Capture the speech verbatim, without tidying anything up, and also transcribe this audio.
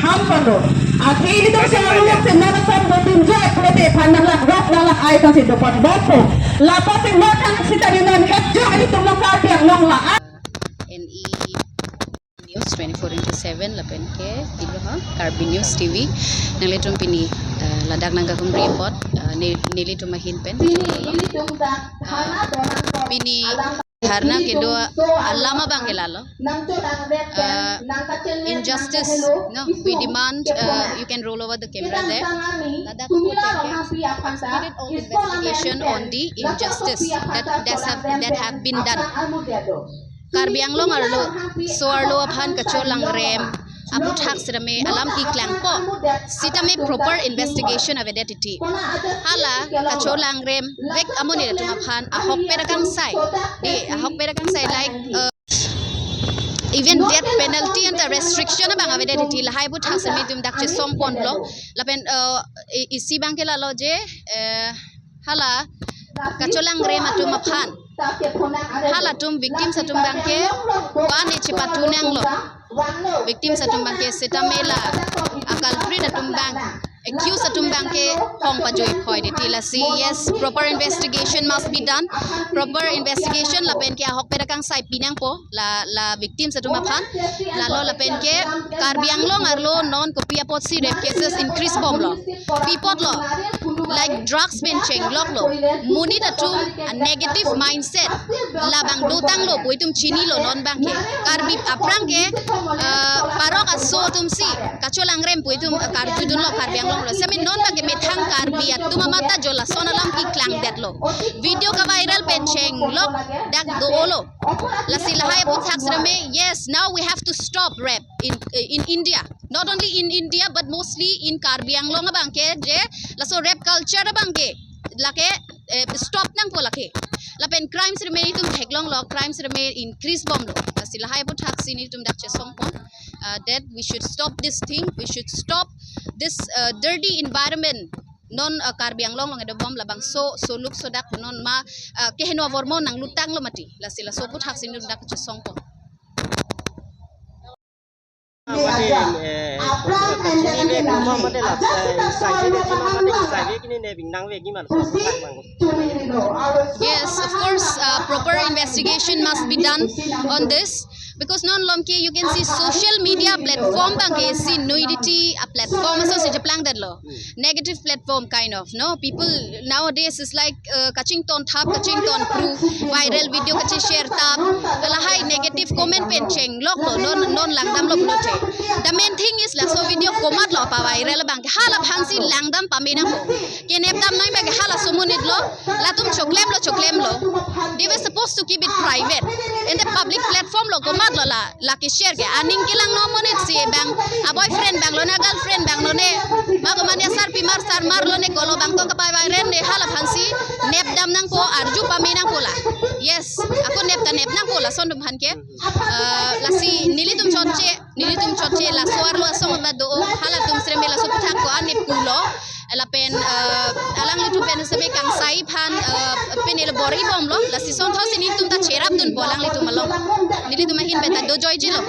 Ampano. Athe ilitum selalu yang senang asam botin jai, kalau te pan nang lak rok nang lak ai kan si dopan bopo. Lapu si makan si tadi non het jai ilitum nang Karbi Anglong la. N E News twenty-four into seven lapen ke ilo ha Karbi News T V. Nanglitum pini, eh, ladak nangkakumri apot, eh, ne-, nelitum ahin pen. Pini ilitum dak dharna donang pini dharna kedo alam abang ke lalo. Uh, injustice, no, we demand, uh, you can roll over the camera there. Ladak ko teke, expedite all investigation on the injustice that, that have, that have been done. Karbi Anglong arlo, so arlo aphan kacholangrem aputhak sitame alam keklangpo, sitame proper investigation avedet titi. Hala kacholangrem vek amonit atum aphan ahokpet akangsai, di ahokpet akangsai, like, uh, even death penalty anta restriction abang avedet titi, lahai aputhak sitame itum dak chesongponlo. Lapen, uh, i-, isi abang ke lalo je, eh, hala kacholangrem atum aphan, halatum victims atum abang ke ko-an ne chepatu nanglo. Victims atum abang ke sitame la a culprit atum abang, accused atum abang ke hong pajoi phoi titi. Lasi, yes, proper investigation must be done. Proper investigation lapen ke ahokpet akangsai pinangpo la, la victims atum aphan. Lalo lapen ke Karbi Anglong arlo non kopi apotsi rape cases increase bomlo. Pi apotlo, like drugs pen chengloklo. Monit atum a negative mindset labang dotanglo pu itum chinilo non abang ke. Karbi aphrang ke, eh, parok aso atumsi kacholangrem pu itum, eh, karjudunlo Karbi Anglong lo. Sitame non abang ke methang Karbi atum amat ta jo lason alam keklangdetlo. Video ka-viral pen chenglok dak do-olo. Lasi lahai aputhak sitame, yes, now we have to stop rape in, in India. Not only in India, but mostly in Karbi Anglong abang ke, je laso rape culture abang ke lake, eh, stop nangpo lake. Lapen crime sitame itum theklonglo, crime sitame increase bomlo. Lasi lahai aputhak si nelitum dak chesongpon, uh, that we should stop this thing, we should stop this, uh, dirty environment. Non, uh, Karbi Anglong along kedo bom, labangso, so luk so dak non ma, uh, keheno avormo nanglutanglo mati. Lasi laso aputhak si nelitum dak chesongpon. Mate, eh, chini vek ma mate la, eh, sai si de chini mate sai vek ni ne bing nang vek ni man. Yes, of course, uh, proper investigation must be done on this because non along ke you can see social media platform abang ke isi nudity a platform ason si cheplangdetlo. Negative platform kind of, no? People nowadays is like, uh, kachington thap, kachington kru, viral video kacheshare thap, lahai negative comment pen chengloklo, non, non langdamlo pulote. The main thing is laso video komatlo pa-viral abang ke, halaphansi langdam pame nangpo. Kenepdam nang abang ke halaso amonitlo, latum choklemlo, choklemlo. They were supposed to keep it private. In the public platform lo komatlo la, lake share ke, aning kelang no amonit si abang, a boyfriend abang lone, a girlfriend abang lone, ma ko mane sarpimar sarmar lone, kolo abang to kapai viral ne, halaphansi nepdam nangpo, arju pame nangpo la. Yes, ako nep ta nep nangpo lason atum aphan ke. Eh, lasi nelitum chotche, nelitum chotche laso arlo asong ba do, halatum sitame laso aputhak ko-an ne pulo. Lapen, eh, alanglitum pen sitame kangsai aphan, eh, pen elo bor-i bomlo, lasi asonthotsi nelitum ta cherapdunpo alanglitum along. Nelitum ahin pen ta dojoijelo.